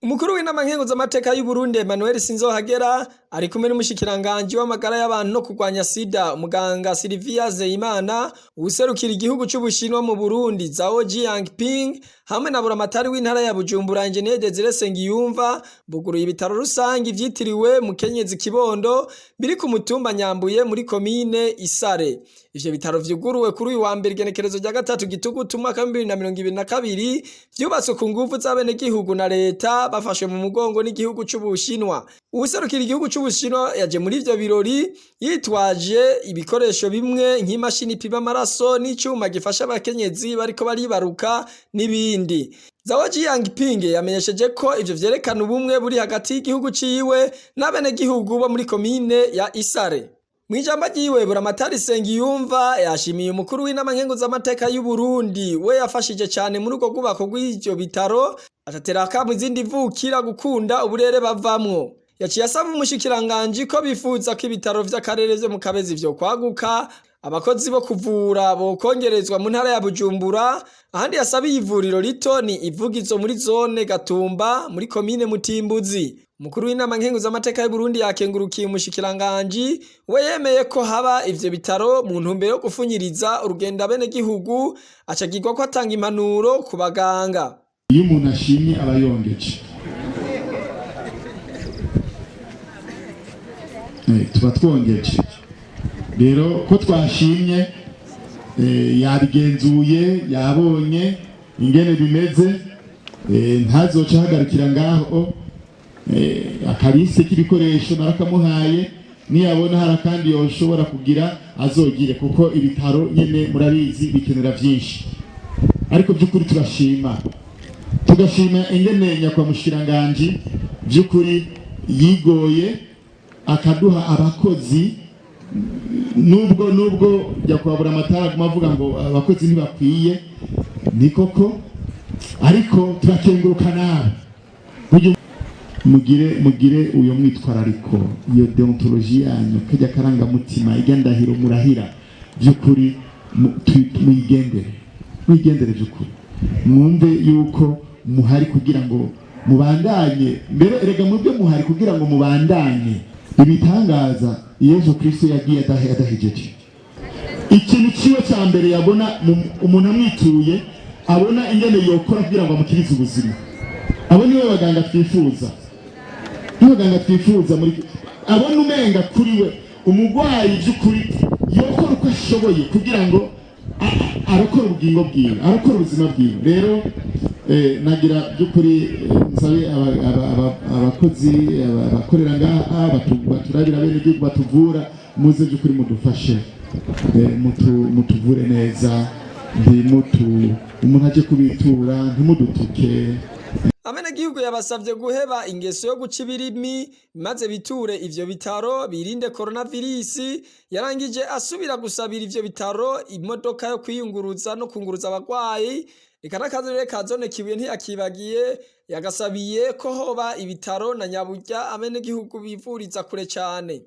Umukuru w'inama nkenguzamateka y'Uburundi Emmanuel Sinzohagera ari kumwe n'umushikiranganji w'amagara y'abantu no kurwanya sida, muganga Sylvia Zeyimana, uwuserukira igihugu c'Ubushinwa mu Burundi Zhao Jiangping, hamwe na buramatari w'intara ya Bujumbura Engineer Desire Sengiyumva, buguruye ibitaro rusangi vyitiriwe Mukenyezi Kibondo biri ku mutumba Nyambuye muri komine Isare. Ivyo bitaro vyuguruwe kuri uyu wa mbere, igenekerezo rya 3 Gitugutu umwaka wa 2022, vyubatswe ku nguvu z'abenegihugu na leta, bafashwe mu mugongo n'igihugu c'Ubushinwa. Uwuserukira igihugu c'Ubushinwa yaje muri ivyo birori yitwaje ibikoresho bimwe nk'imashini ipima amaraso n'icuma gifasha abakenyezi bariko baribaruka n'ibindi. Zhao Jiangping yamenyesheje ko ivyo vyerekana ubumwe buri hagati y'igihugu ciwe n'abenegihugu bo muri komine ya Isare. Mw'ijambo ryiwe, buramatari Sengiyumva yashimiye umukuru w'inama nkenguzamateka y'Uburundi, we yafashije cane muri urwo rwubako rw'ivyo bitaro, atatera akamo izindi mvukira gukunda uburere bavamwo. Yaciye asaba umushikiranganji ko bifuza ko ibitaro vy'akarere vyo mu Kabezi vyo kwaguka, abakozi bo kuvura bokongerezwa mu ntara ya Bujumbura. Ahandi yasabiye ivuriro rito ni Ivugizo muri zone Gatumba muri komine Mutimbuzi. Umukuru w'inama nkenguzamateka y'Uburundi yakengurukiye umushikiranganji, we yemeye ko haba ivyo bitaro mu ntumbero yo gufunyiriza urugendo abenegihugu, acagirwa ko atanga impanuro ku baganga. Iyo umuntu ashimye aba yongeje. Tuba twongeje rero ko twashimye, yabigenzuye, yabonye ingene bimeze, ntazoca ahagarikira ngaho. Akarise k'ibikoresho narakamuhaye, niyabona hari akandi yoshobora kugira azogire, kuko ibitaro nyene murabizi bikenera vyinshi. Ariko by'ukuri turashima, tugashima ingene nyakwa mushikiranganji by'ukuri yigoye akaduha abakozi, nubwo nyakubahwa amatara aguma avuga ngo abakozi ntibakwiye, ni koko, ariko turakenguruka nawe. Mugire uyo mwitwarariko, iyo déontologie yanyu, kajya karangamutima, ijya ndahiro murahira, by'ukuri muyigendere, muyigendere by'ukuri, mwumve yuko muhari kugira ngo mubandanye mbere. Erega mwebwe muhari kugira ngo mubandanye ibitangaza Yesu Kristo yagiye adahejeje. Ikintu ciwe cya mbere yabona umuntu amwituye, abona ingene yokora kugira ngo amukirize ubuzima. Abo nibo baganga twifuza, nibo baganga twifuza muri abona umenga kuri we umurwayi by'ukuri yokora uko ashoboye kugira ngo arokore ubugingo bwiwe, arokore ubuzima bwiwe. Rero nagira by'ukuri nsabe abakozi abakorera ngaha baturabira bene igihugu, batuvura, muze by'ukuri mudufashe, mutuvure neza, ntimutu umuntu aje kubitura ntimudutuke. Abenegihugu yabasavye guheba ingeso yo guca ibirimi maze biture ivyo bitaro, birinde coronavirus. Yarangije asubira gusabira ivyo bitaro imodoka yo kwiyunguruza no kunguruza abagwayi. Eka n'akarere ka zone Kibuye ntiyakibagiye, yagasabiye ko hoba ibitaro na nyaburya abenegihugu bivuriza kure cane.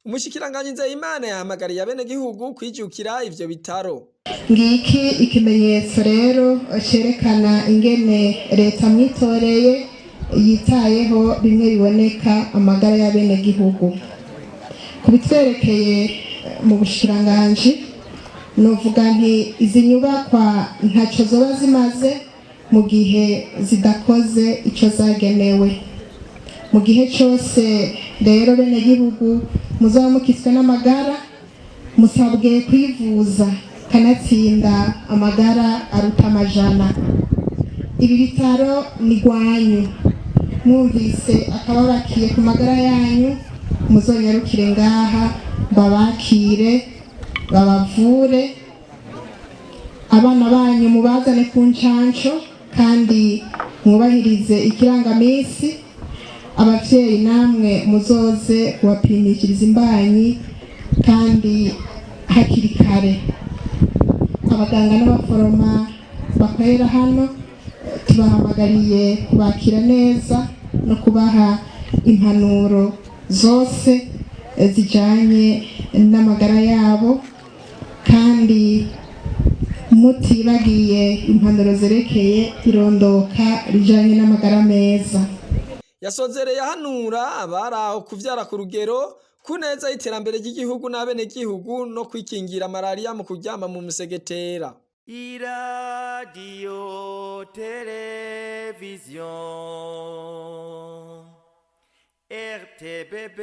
Umushikiranganji Nzeyimana yahamagariye abenegihugu kwijukira ivyo bitaro. Ngiki ikimenyetso rero cerekana ingene leta mwitoreye yitayeho bimwe biboneka amagara y'abenegihugu. Ku bitwerekeye mu bushikiranganji, novuga nti izi nyubakwa ntaco zoba zimaze mu gihe zidakoze ico zagenewe. Mu gihe cose rero benegihugu muzaba mukitswe n'amagara, musabwe kwivuza, kanatsinda amagara aruta amajana. Ibi bitaro ni gwanyu, mwumvise akababakiye ku magara yanyu, muzonyarukire ngaha babakire, babavure. Abana banyu mubazane ku ncanco kandi mwubahirize ikirangamisi. Abavyeyi namwe muzoze kubapimishiriza imbanyi kandi hakiri kare. Abaganga n'abaforoma bakorera hano tubahamagariye kubakira neza no kubaha impanuro zose zijanye n'amagara yabo, kandi mutibagiye impanuro zerekeye irondoka rijanye n'amagara meza. Yasozereye ahanura abari aho kuvyara ku rugero ku neza y'iterambere ry'igihugu n'abenegihugu no kwikingira malariya mu kuryama mu musegetera. Iradiyo televiziyo RTBB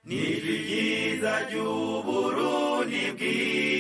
ni ryiza ry'Uburundi bwiza.